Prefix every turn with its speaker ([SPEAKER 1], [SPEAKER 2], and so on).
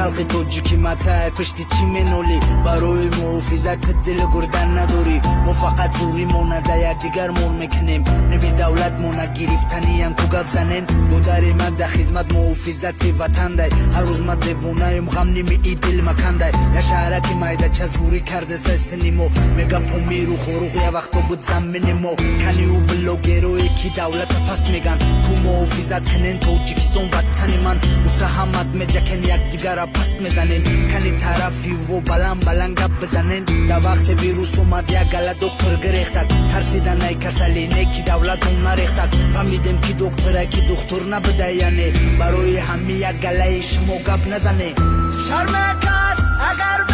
[SPEAKER 1] Халқи тоҷики матай, пишти чӣ менолӣ? Барои муҳофизат дилу гурда надорӣ. Мо фақат зӯрӣ монада якдигар мол мекунем. Ними давлат мона гирифтаниям ку гап занен. Додари ман да хизмат муҳофизати ватандай. Ҳар рӯз ма девонаем, ғам ними и дил макандай. Я шаҳраки майдача зӯрӣ кардесай сини мо. Мега Помиру Хоруғ я вақто буд замини мо. Кани ӯ блогерое, ки давлата паст меган, ку муҳофизат кунен Тоҷикистон, ватани ман гуфта, ҳамат меҷакен, якдигара паст мезанен. Кани тарафи во баланд баланд гап бизанен. Дар вақте вирус омад, як гала доктор гирехтак. Тарсидан ай касалӣ, не ки давлатмон нарехтак. Фаҳмидем, ки доктора, ки духтур набуда, яъне барои ҳами як галаи шумо гап назане. Шармекард агар.